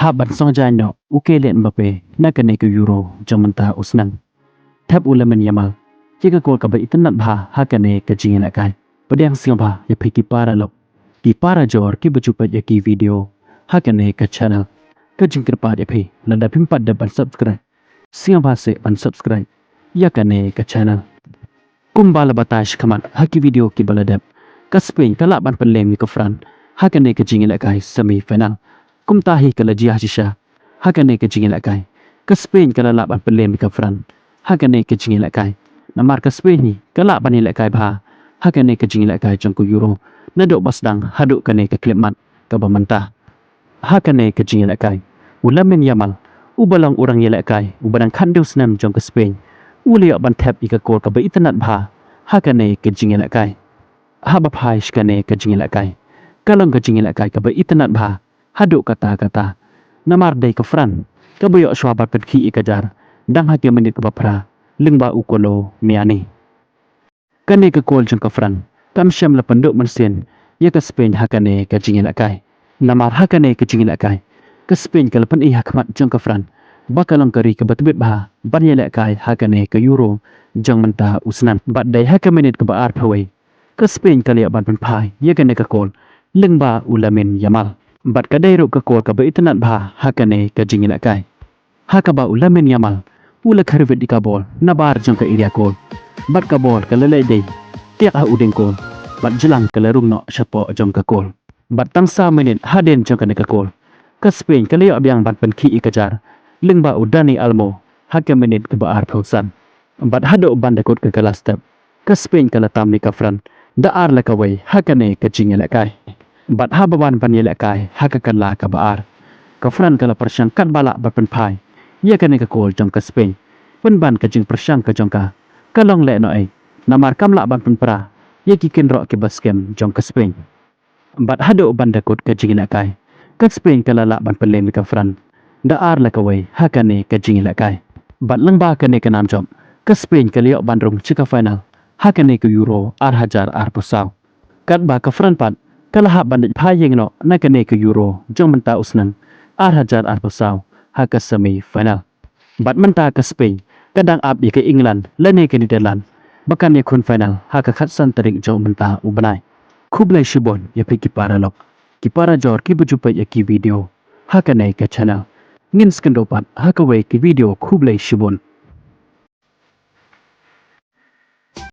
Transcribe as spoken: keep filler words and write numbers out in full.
Hap ban song jaiñ noh u Kylian Mbappe na kane ka Euro jong mynta u snem. Thep u Lamine Yamal ïa ka kol kaba itynnad bha ha kane ka jingïalehkai. Pdiang sngewbha ïa phi ki para lok, ki para jor kiba ju peit ïa ki video ha kane ka channel. Ka jingkyrpad ïa phi, lada phim pat dep ban subscribe, sngewbha seh ban subscribe ïa kane ka channel. Kumba la batai shakhmat ha ki video kiba la dep, ka Spain ka lah ban pynlem ïa ka France ha kane ka jingïalehkai semi final. Kumta hi ka la jia shisha ha kane ka jingïalehkai. Ka Spain ka la lah ban pynlem ïa ka France ha kane ka jingïalehkai. Namar ka Spain hi ka lah ban ïalehkai bha ha kane ka jingïalehkai jong ka Euro naduh ba sdang haduh kane ka khyllipmat kaba mynta. Ha kane ka jingïalehkai, u Lamine Yamal, uba long u rangïalehkai uba dang khathynriew snem jong ka Spain, u la ïoh ban thep ïa ka kol kaba itynnad bha ha kane ka jingïalehkai. Haba phai sha kane ka jingïalehkai, ka long ka jingïalehkai kaba itynnad bha haduh katta katta. Namar dei ka France kaba ïoh shuwa ban pynkhih ïa ka jar dang ha ka minit kaba phra lyngba u Kolo Muani. Kane ka kol jong ka France kam shym la pynduh mynsiem ïa ka Spain ha kane ka jingïalehkai. Namar ha kane ka jingïalehkai, ka Spain ka la pyni ha khmat jong ka France ba ka long ka ri kaba tbit bha ban ïalehkai ha kane ka Euro jong mynta u snem. Bad dei ha ka minit kaba arphew wei, ka Spain ka la ïoh ban pynphai ïa kane ka kol lyngba u Lamine Yamal. Bad ka dei ruh ka kol kaba itynnad bha ha kane ka jingïalehkai, ha kaba u Lamine Yamal u la khyrwit ïa ka bol na bar jong ka area kol. Bad ka bol ka la leit dei tiak ha u dieng kol, bad jlang ka la rung noh shapoh jong ka kol. Bad tang saw minit hadien jong kane ka kol, ka Spain ka la ïoh biang ban pynkhih ïa ka jar lyngba u Dani Olmo ha ka minit kaba arphew san. Bad haduh ban da kut ka kylla step, ka Spain ka la tam ïa ka France da ar la kawei ha kane ka jingïalehkai. Bad haba wan ban ïalehkai ha ka kylla kaba ar, ka France ka la pyrshang katba lah ban pynphai ïa kane ka kol jong ka Spain. Pynban ka jingpyrshang ka jong ka ka long lehnohei, namar kam lah ban pynpra ïa ki kynroh kiba skhem jong ka Spain. Bad haduh ban da kut ka jingïalehkai, ka Spain ka la lah ban pynlem ïa ka France da ar la kawei ha kane ka jingïalehkai. Bad lyngba kane ka nam jop, ka Spain ka la ïoh ban rung sha ka final ha kane ka Euro ar hajar arphew saw. Katba ka France pat ka la hap ban leit phai ïeng noh na kane ka Euro jong mynta u snem ar hajar arphew saw ha ka semi final. Bad mynta ka Spain ka dang ap ïa ka England lane ka Netherlands ba kan ïakhun final ha ka khatsan tarik jong mynta u bnai. Khublei shibun ïa phi ki para lok, ki para jor kiba ju peit ïa ki video ha kane ka channel. Ngin sa ïakynduh pat ha kawei ka video. Khublei shibun.